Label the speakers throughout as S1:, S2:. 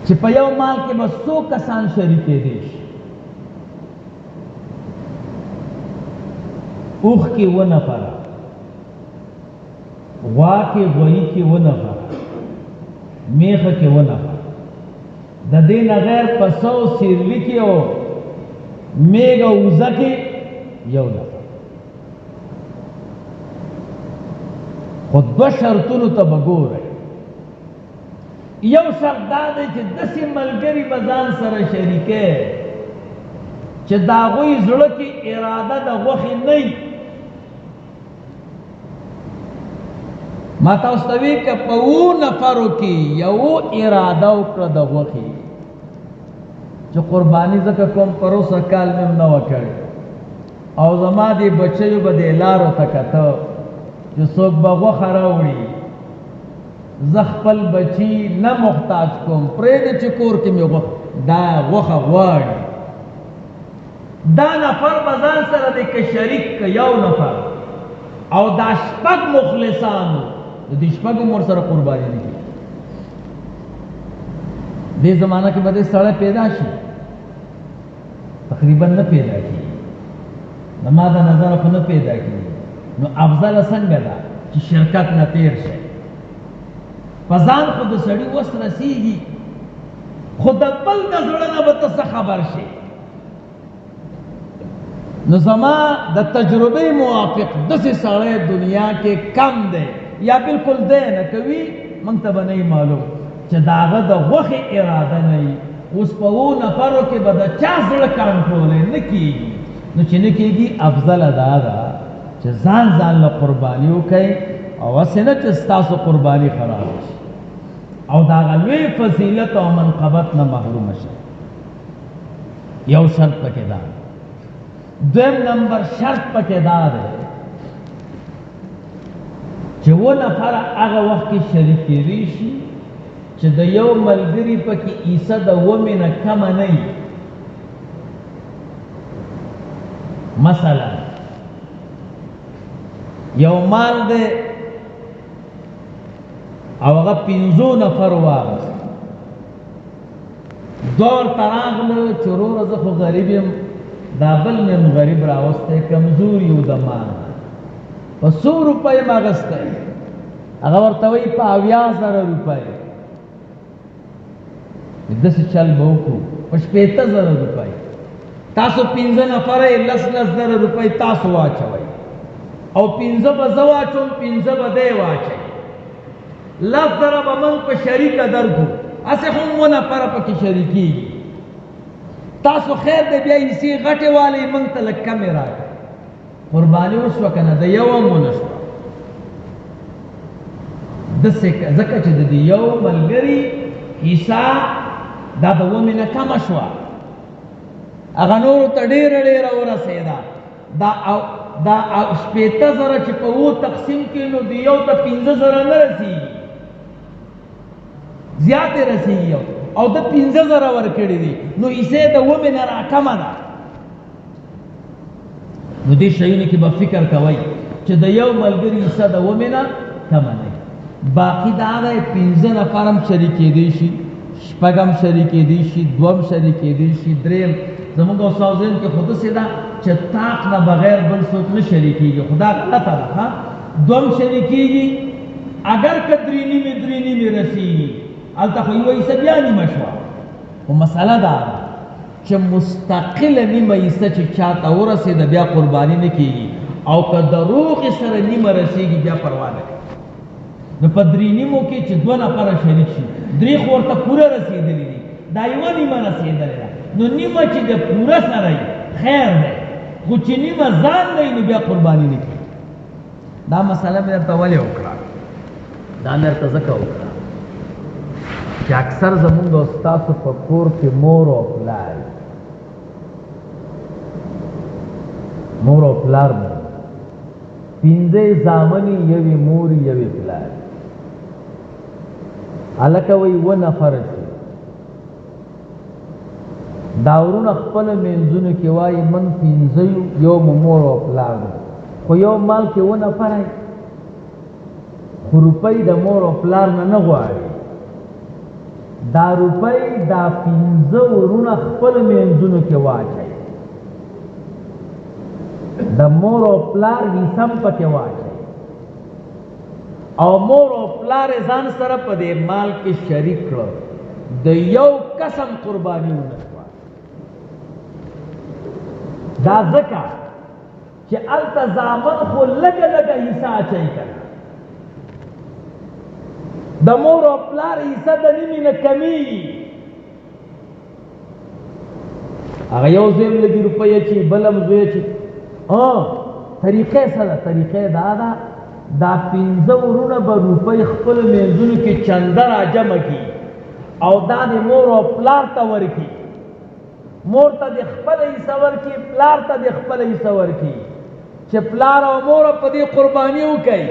S1: چې په یو مال کې به څو کسان شریکېدی شي؟ اوښ کې اووه نفره، غوا کې، غویي کې اووه نفره، میخه کې اووه نفره. د دې نه غیر پسه او سیرلي کې او میږه او وزه کې یو نفر. خو دوه شرطونو ته به ګورئ. یو شرط دا دی چې داسې ملګري به ځان سره شریکې چې د هغوی زړه کې اراده د غوښې نه وي. ما تاسو ته وی که په اوو نفرو کې یو اراده وکړه د غوښې چې قرباني ځکه کوم، پروسه کال مې هم نه وه کړې او زما دې بچیو به دې لارو ته کته چې څوک به غوښه راوړي، زه خپل بچي نه محتاج کوم، پرېږده چې کور کې مې غوښه دا غوښه غواړي. دا نفر به ځان سره دی که شریک که یو نفر، او دا شپږ مخلصانو د دې شپږو مور سره قرباني نه کېږي. دې زمانه کې به دې سړی پیدا شي؟ تقریبا نه پیدا کېږي، زما د نظره خو نه پیدا کېږي. نو افضله څنګه ده چې شرکت نه تېر شي؟ په ځان خو د سړي وس رسېږي، خو د بل د زړه نه به ته څه خبر شې؟ نو زما د تجربې موافق داسې سړی دنیا کې کم دی یا بالکل دی نه کوي، موږ ته به نه معلوم چې د هغه د غوښې اراده نه وي. اوس په اوو نفرو کې به د چا زړه کنټرول نه کېږي. نو چې نه کېږي، افضله دا ده چې ځان ځان له قرباني وکړئ او هسې نه چې ستاسو قرباني خرابه شي او د هغه لوی فضیلت او منقبت نه محرومه شئ. یو شرط پکې دا. دویم نمبر شرط پکې دا دی چې و نفر هغه وخت کې شریک کېدی شي چې د یو ملګري پکې حصه د ومې نه کمه نه وي. مثلا یو مال دی او هغه پنځو نفر واغست، دوه ورته راغله چې وروره زه خو غریب یم، دا بل مې هم غریب راوستی، کمزور یو د ما نه، په څو روپۍ یم اخیستی؟ هغه ورته وایي په 70,000 روپۍ. داسې چل به وکړو په 60,000 روپۍ، تاسو پنځه نفره یې، لس لس زره روپۍ تاسو واچوئ او پنځه به زه واچوم، پنځه به دی واچوي، 10,000 به موږ په شریکه درکړو، هسې خو هم نفره پکې شریکېږي. تاسو خیر دی بیا حصې غټې والئ، موږ ته لږ کمې راکړئ. قرباني وشوه که نه؟ د یو هم ونه شوه. داسې ځکه چې د دې یو ملګري حصه دا د ومې نه کمه شوه، هغه نورو ته ډېره ډېره ورسېده. دا او دا 60,000 چې په اوو تقسیم کړي نو د یو ته 5,000 نه رسېږي، زیاتې رسېږي یو او د 5,000 ورکړي دي، نو حصه د ومې نه راکمه ده. نو دې شیونو کې به فکر کوئ چې د یو ملګري حصه د ومې نه کمه نه وي. باقي دا دی پنځه نفر هم شریکېدی شي، شپږ هم شریکېدی شي، دوه هم شریکېدی شي، دریم. زموږ استاذین کې خو داسې ده چې طاق نه بغیر بل څوک نه شریکېږي، خو دا غلطه ده. ښه دوه هم شریکېږي، اګر که درې نیمې درې نیمې رسېږي، هلته خو یوه حصه بیا نیمه شوه. خو مسله دا ده چې مستقله نیمه حصه چې چاته ورسېده بیا قرباني نه کېږي، او که د روغې سره نیمه رسېږي بیا پروا نه کوي. نو په درې نیمو کې چې دوه نفره شریک شي، درې خو ورته پوره رسېدلي دي، دا یوه نیمه رسېدلې ده، نو نیمه چې د پوره سره وي خیر دی، خو چې نیمه ځان نه وي نو بیا قرباني نه کېږي. دا مسله مې درته ولې وکړه؟ دا مې درته ځکه وکړه چې اکثر زمونږ او ستاسو په کور کې مور او پلار، مور او پلار مو پنځه زامنې، یوې مور یوې پلار. هلکه وایي اووه نفره شو. دا ورونه خپلو منځونو کې وایي موږ پنځه یو، یو مو مور او پلار دی، خو یو مال کې اووه نفره یې، خو روپۍ د مور او پلار نه نه غواړي. دا روپۍ دا پنځه وروڼه خپل منځونو کې واچوي، د مور او پلار حصه هم پکې واچوي، او مور او پلار ځان سره په دې مال کې شریک کړو، د یو قسم قرباني ونه شوه. دا ځکه چې هلته زامن خو لږه لږه حصه اچوي که نه، د مور او پلار حصه د نیمې نه کمیږي. هغه یو زوی هم لږې روپۍ اچوي، بل هم زوی اچوي. طریقه یې څه ده؟ طریقه یې دا ده، دا پنځه وروڼه به روپۍ خپلو منځونو کې چنده راجمع کړي او دا د مور او پلار ته ورکړي. مور ته د خپله حصه ورکړي، پلار ته د خپله حصه ورکړي، چې پلار او مور په دې قرباني وکړي.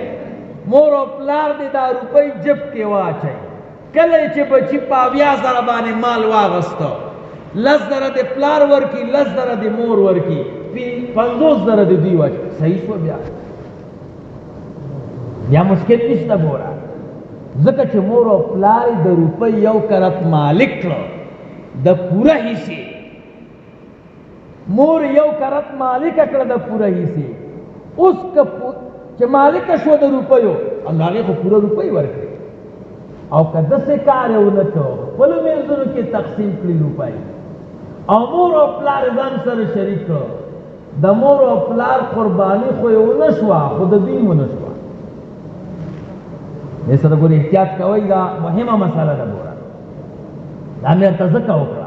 S1: مور او پلار دې دا روپۍ جب کې واچوي. کله چې بچي په 70,000 باندې مال واغسته، 10,000 د پلار ورکړي، 10,000 د مور ورکړي، 50,000 د دوی واچوي. صحیح شو؟ بیا بیا مشکل نشته ګوره، ځکه چې مور او پلار د روپۍ یو کرت مالک کړو د پوره حصې. مور یو کرت مالک کړه د پوره حصې. اوس که چې مالک شو د روپیو، نو هغې خو پوره روپۍ ورکړې، او که داسې کار یې ونه کړو، خپلو منځونو کې تقسیم کړي روپۍ، او مور او پلار ځان سره شریک کړو، د مور او پلار قرباني خو یې ونه شوه، خو د دوی هم ونه شوه. دې سره ګورې احتیاط کوئ، دا مهمه مسله ده. ګوره دا مې درته ځکه وکړه.